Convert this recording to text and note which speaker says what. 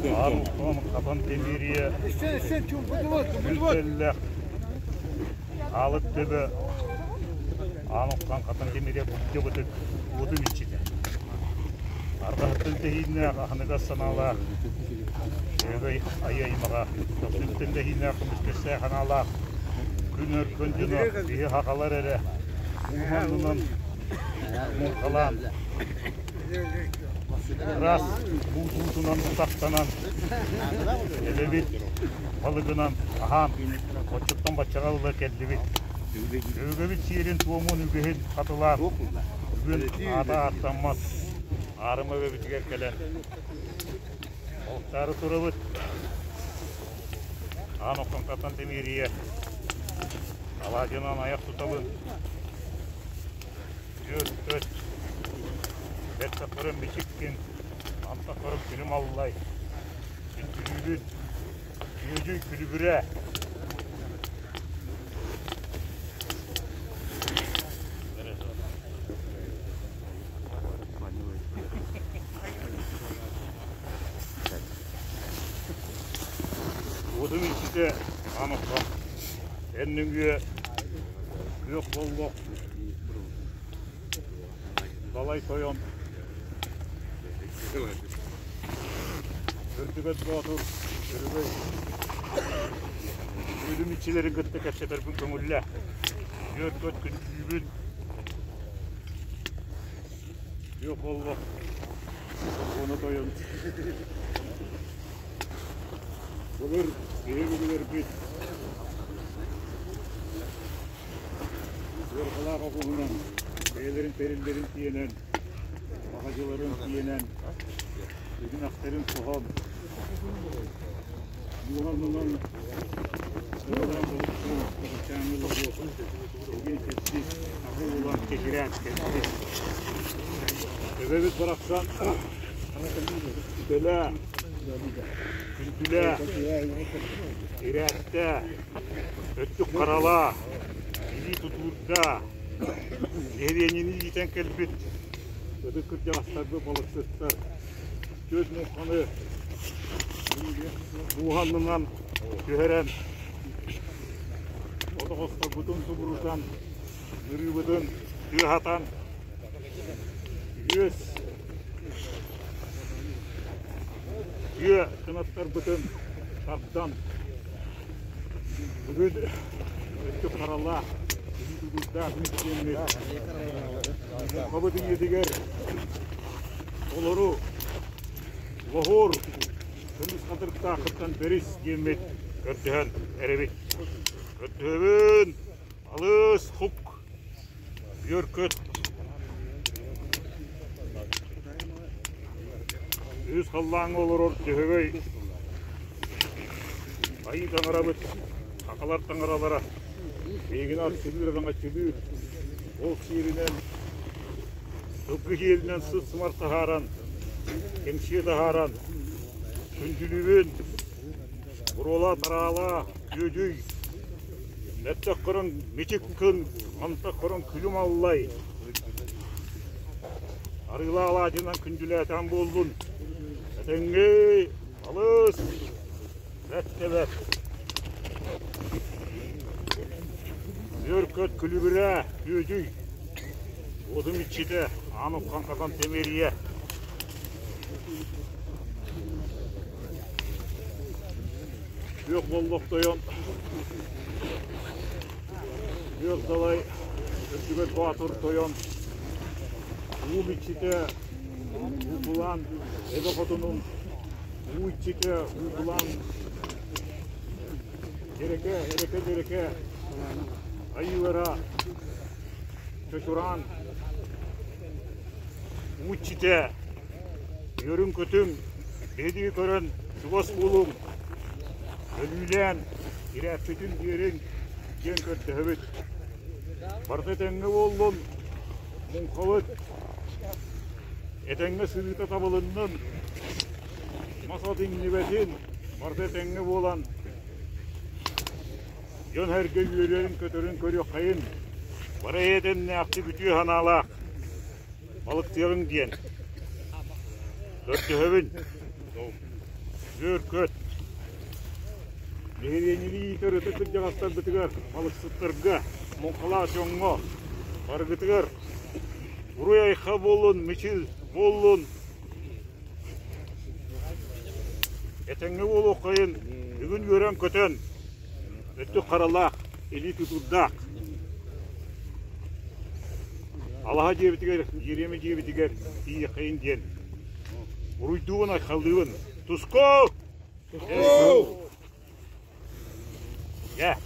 Speaker 1: Аан хатан тимириэ күлтэллэх аалык төбө аан уххан хатан тимириэ курдьабытык уотун иччитэ. Арҕаһыттан тэһииннээх аһыныгас санаалаах Үөгэй айыы аймаҕа көхсүттэн тэһииннээх көмүскэстээх санаалаах күн өркөн дьоно биһи хахалар эрэ ууманнынан муҥхалаан Ыраас буутуутунан утахтанан, эбэбит балыгынан аһаан, оччоттон баччаҕа ыла кэллибит. Өбүгэбит сиэрин-туомун үгэһин хатылаан, бүгүн аата ааттаммат аарыма эбэбитигэр кэлэн олохтоору турабыт. Аан Окоҥкаттан Тимиирийэ алаадьынан айах тутабын. Үөр-көт, бэрт мичиккин, антахтарым күнүм аллай, күндүлүүбүн, күөдьүй күлүбүрэ. Уотун иччитэ аан эн нөҥүө күөх боллох Далай тойон Үрдүгэт Боотур Өрөгөй Өлүм иччилэрин кытта кэпсэтэрбин көҥүллэ. Үөр-көт күндүүбүн. Күөх боллох Уона тойон Былыр биһиги бүгүлэрбит Сыарҕалаах оҕуһунан бэйэлэрин тэриллэрин тиэнэн, баҕадьыларын тиэнэн, үгүнэхтэрин соһон, муҥанынан сыалаан балыктаан Хабачааҥҥы лоһуок эбиэн кэлбит, аһы улан кэһирээн кэлбит. Эбэбит барахсан үтэлээ, күндүлээ, ирээттээ, Өттүк харалаа, илии тутуурдаа, нэһилиэнньэни иитэн кэлбит ытык кырдьаҕастарбыт балыксыттар түөрт муҥханы мууһаннынан түһэрэн, отоҕосторбутун субурутан, нырыыбытын тыаһатан, үөс үө кынаттарбытын тардан Бүгүн өттүк харалаах, илии тутуурдаах мүччүөммүт муҥхабыт үйэтигэр толору лоһуор көмүс хатырыктааххыттан бэрис диэммит көрдөһөн эрэбит. Көрдөһөбүн, алыс хук, үөр-көт. Үс халлааҥҥа олорор Дьөһөгөй Айыы таҥарабыт, сахалар таҥаралара биһигини арчылыыр араҥаччылыыр, ол сиэринэн сылгы сиэлинэн сыт-сымар таһааран, кэҥсиэ таһааран, күндүлүүбүн, буруолаа-тараалаа, күөдьүй, мөттөх көрөн мичик гын, антах көрөн күлүм аллай, арыылаах алаадьынан күндүлээтэҕим буоллун, этэҥҥэ алыс Бэт да бэт. Үөр-көт күлүбүрэ, күөдьүй. Уотум иччитэ, аан уххан хатан тэмиэрийэ. Күөх боллох тойон, күөх далай үрдүгэр боотур тойон, уум иччитэ, уукулаан эбэ хотунум Уу иччитэ уукулаан дьэрэкэ, эрэкэ дьэрэкэ айыылара чочураан уу иччитэ үөрүҥ-көтүҥ биһиги көрөн чугас буолуҥ өлүүлээн ирээппитин биэриҥ диэн көрдөһөбүт. Барыта этэҥҥэ буоллун, муҥхабыт Этэҥҥэ сырыыта табылыннын, мас от иҥнибэтин, барыта этэҥҥэ буолан, дьон-сэргэ үөрэрин-көтөрүн көрүөххэйин, бары эйэ-дэмнээхтик үтүө санаалаах балыктыаҕыҥ диэн көрдөһөбүн. Үөр-көт. Нэһилиэнньэни иитэр ытык кырдьаҕастарбытыгар, балыксыттарга, муҥхалаах дьоҥҥо барыгытыгар уруй-айха буоллун, мичил буоллун! Этэҥҥэ буолуоххайын, бүгүн үөрэн-көтөн, өттүк харалаах, илии тутуурдаах. Алаһа дьиэбитигэр, дьиэриэмэ дьиэбитигэр тиийиэххэйин диэн уруйдуубун, айхаллыыбын. Туску! Туску! Дьэ!